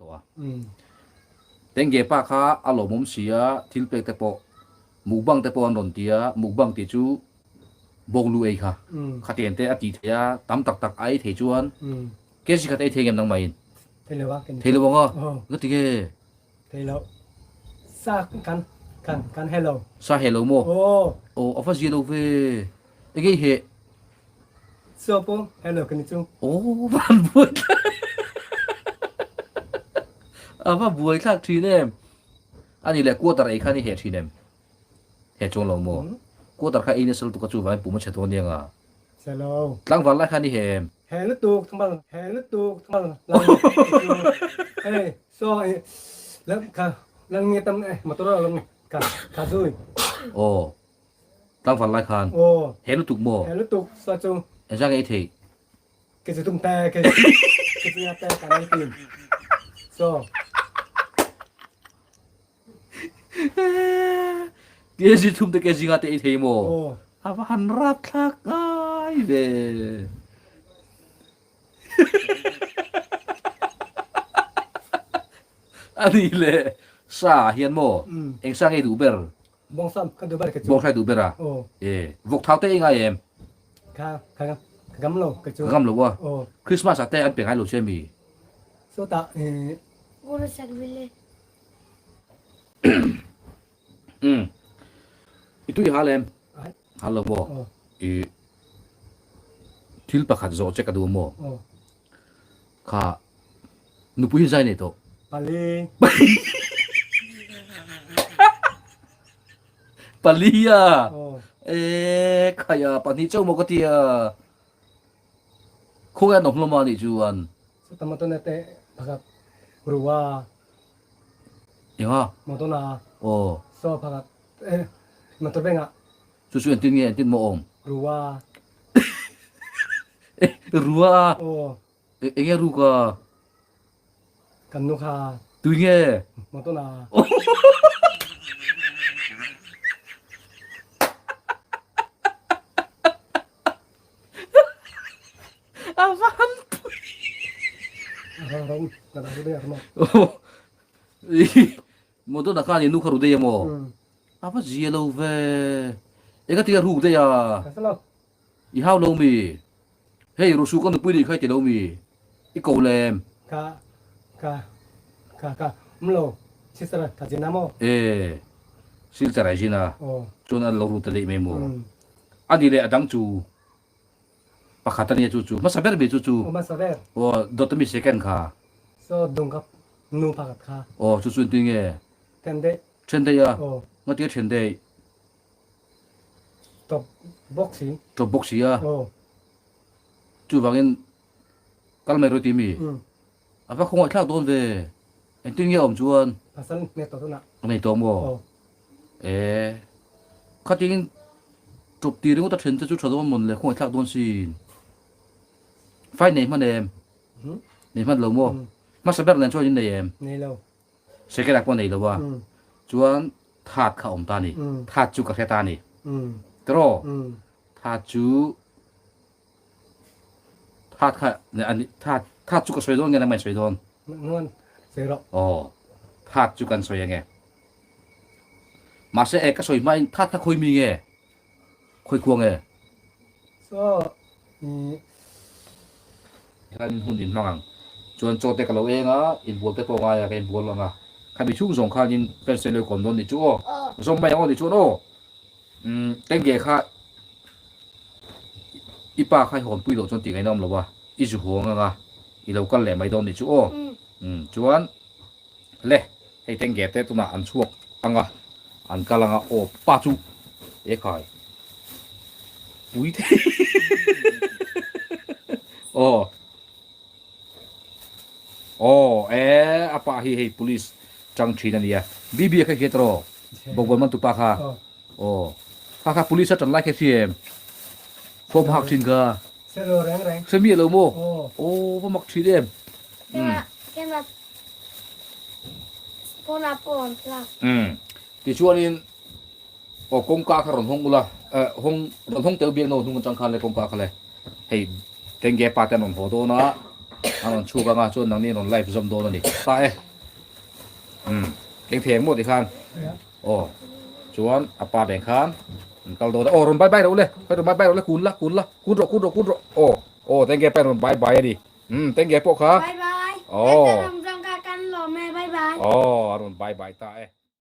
Tawh a. Tengge pa kha a lawmawm si a, thil pek te pawh mukbang te pawh an rawn ti a, mukbang tih chu bawklu ei kha khatiang te a tih theih a, tam tak tak a ei thei chuan kg khat ei thei ngem nang maiin? Thei lo a. Thei lo ang a, ka ti nge? Thei lo. Sa kan kan kan he lo. Sa he lo maw? Aw, a va zia lo ve. Enge i heh? Chaw pawh hello ka ni chu. Aw van buai thlak A va buai thlak thin em. Ani leh quarter ei khan i heh thin em? Heh chuang lo maw? Quarter kha ei nasa lutuk a chu vangin pum a chhe dawn nia nga. Chhe lo. Tlangval lai khan i heh em? Heh lutuk thangval heh lutuk thangval lang chu hei saw i lang kha lang nge tam eh motor a lang kha kha zui. Aw. Tlangval lai khan he lutuk maw? He lutuk sa chu. Engzah nge i theih? Ke chu tum te ke ke chu ya te ka nei tin. So. Ke zu thum te ke zinga te i thei maw? A va han rapthlak ngai ve. A nih leh sa hian maw? Engzah nge i duh ber? Bawngsam ka duh ber ka chu. Bawngsa duh ber a? Aw. E, vawk thau te i ngai em? Ka, ka, ka gam lo ka chu. Ka gam lo a? Aw. Christmas ah te an pe ngai lo che mi? Sawtah e. Motorcycle. Umm. I tui hal em? Hal lo maw? Aw. I thil pakhat zawh che ka duh maw? Aw. Kha nupui hi zai nei tawh. Pali. Pali a. E khai a pahnih chauh maw ka ti a. Khawnge an awm hlawm a nih chuan. Chuta motor te pakhat rua. Enga? Motor na. Aw. So pakhat motor bengah. Chu chu entin nge entin maw awm? Rua. Rua a? Aw. Enge ruk a? Kan nu kha. Tui nge? Motor na. A va han pui. Ram na dah ru dei a ram. Motor na khan i nu kha ru daih a maw? A va zia lo ve. Eng atia ruk daih a? I hau lo mi? Hei Rusu ka nupui nih kha i ti lo mi? I ko lem? Ka ka ka ka um lo sister ka zin a maw? E silchar ai zin a chuan an lo ru ta daih mai maw? A ni leh a dang chu pakhat a nia chu chu hmasa ber mi chu chu. Hmasa ber. Aw dawt a mi second kha. So dung ka nu pakhat kha. Aw chu chu engtin nge? Then daih. Then daih a? Aw. Ngatinge then daih? Tawp bawk si. Tawp bawk si a? Aw. Chuvangin kal mai rawh ti mi? Umm. A va khawngaih thlak dawn ve. Engtin nge a awm chuan? Pasal nei tawh tunah. A nei tawh maw? Aw. E. Khatin tawp ti ringawt a then te chu tha dawn mawn le khawngaih thlak dawn sin. Fai nei hman em? Nei hman lo maw? Hmasa ber nen chuan in nei em? Nei lo. Second ah pawh nei lo a. Chuan third kha awm ta a ni. Third chu ka hre ta a ni. Tiraw? Third chu third kha third third chu ka sawi dawn nge nangmah in sawi dawn? Nangmah sawi rawh. Aw third chu kan sawi ange. Mahse e ka sawi hmain third kha khawi mi nge? Khawi khua nge? So Khan hun in hmang ang. Chuan chaw te ka lo eng a, inbual te pawh ngai a, ka inbual ang a. Khami chhung zawng khanin fans te lo kawm dawn nih chu aw. Zawm mai ang aw nih chuan aw. Umm Tengge kha i pa kha i hawnpui loh chuan tih ngaihna awm lo a, i zu hawng ang a, i lo kal leh mai dawn nih chu aw. Umm chuan le hei Tengge te tunah an chhuak ang a, an kal ang a aw pa chu e khai pui thei aw aw e a pa hi hei police tang thin a nia BB a kha hriat rawh bawkbawn man tupa kha aw kha kha police a tan lai kha hria em form hak thin kha hre miah lo maw aw va mak thin em umm tichuanin Aw kawngka kha rawn hawng ula, eh hawng rawn hawng teuh biak no hnung atang khan le kawngka kha le hei Tengge pa te an rawn haw dawn a. an rawn chhuk anga chuan nangni an rawn live zawm dawn a ni ta e. Umm keng thei ang maw tikhan aw chuan a pa nen khan an kal dawn a aw rawn bye bye rawh le rawn bye bye rawh le kun la kun la kun rawh kun rawh kun rawh aw aw tenge pa rawn bye bye a ni umm tenge pawh kha Bye bye. Aw Ram ram ka kan lawm e bye bye. Aw a rawn bye bye ta e.